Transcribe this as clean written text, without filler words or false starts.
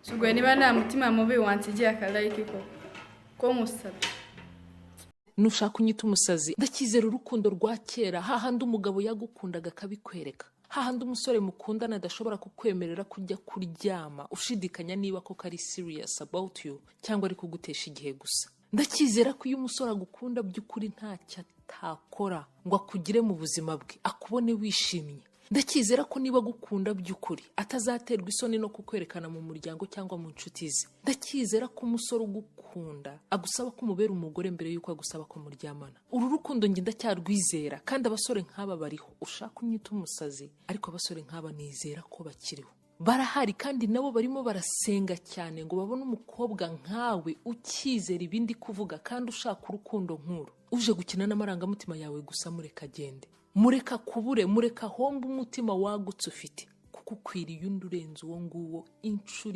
Si ubwo niba nta mutima mubi wansigiye akalike koko ko nkusabye. Nushaka unyita umusazi, ndacyizera urukundo rwa kera, hahandi umugabo yagukundaga akabikwereka, hahandi umusore mukundana adashobora kukwemerera kujya kuryama ushidikanya niba koko ari serious about you cyangwa ari kugutesha igihe gusa. Ndacyizera ko iyo umusore agukunda by'ukuri ntacyo atakora ngo akugire mu buzima bwe, akubone wishimye. Ndacyizera ko niba agukunda by'ukuri atazaterwa isoni no kukwerekana mu muryango cyangwa mu nshuti ze. Ndacyizera ko umusore ugukunda agusaba ko umubera umugore mbere y'uko agusaba ko muryamana. Uru rukundo njye ndacyarwizera, kandi abasore nk'aba bariho. Ushaka unyita umusazi, ariko abasore nk'aba nizera ko bakiriho, barahari, kandi nabo barimo barasenga cyane ngo babone umukobwa nkawe ukizera ibindi kuvuga kandi ushaka urukundo nk'uru. Uje gukina n'amarangamutima yawe gusa, mureka agende, mureka kubure, mureka hombe umutima wagutse ufite, kuko ukwiriye undi urenze uwo nguwo inshuro.